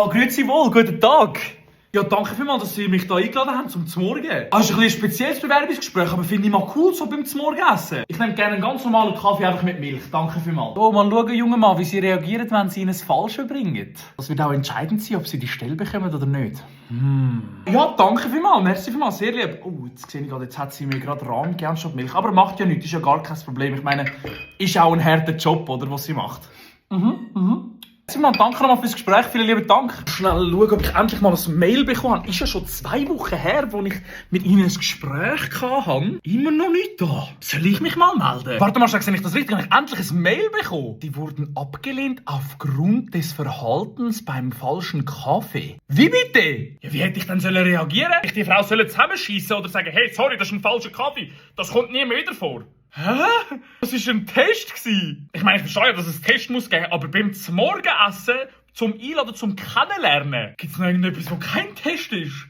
Oh, grüezi wohl, guten Tag. Ja, danke vielmals, dass Sie mich hier eingeladen haben zum Zmorgen. Das ist ein spezielles Bewerbungsgespräch, aber finde ich mal cool, so beim Zmorgenessen. Ich nehme gerne einen ganz normalen Kaffee, einfach mit Milch. Danke vielmals. Oh, mal schauen, junger Mann, wie Sie reagieren, wenn Sie Ihnen das Falsche bringen. Das wird auch entscheidend sein, ob Sie die Stelle bekommen oder nicht. Ja, danke vielmals, merci vielmals, sehr lieb. Oh, jetzt sehe ich gerade, jetzt hat sie mir gerade Rahm gegeben statt Milch. Aber macht ja nichts, ist ja gar kein Problem. Ich meine, ist auch ein harter Job, oder, was sie macht. Simon, danke nochmal fürs Gespräch, vielen lieben Dank. Schnell schauen, ob ich endlich mal ein Mail bekommen habe. Ist ja schon 2 Wochen her, wo ich mit Ihnen ein Gespräch hatte. Immer noch nicht da. Soll ich mich mal melden? Warte mal, sehe ich das richtig? Habe ich endlich ein Mail bekommen? Die wurden abgelehnt aufgrund des Verhaltens beim falschen Kaffee. Wie bitte? Ja, wie hätte ich denn reagieren sollen? Ich die Frau zusammenschießen oder sagen, hey, sorry, das ist ein falscher Kaffee. Das kommt nie mehr wieder vor. Hä? Das war ein Test. Ich meine, ich verstehe, dass es einen Test muss geben, aber beim Morgenessen, zum Einladen, zum Kennenlernen, gibt es noch irgendetwas, wo kein Test ist?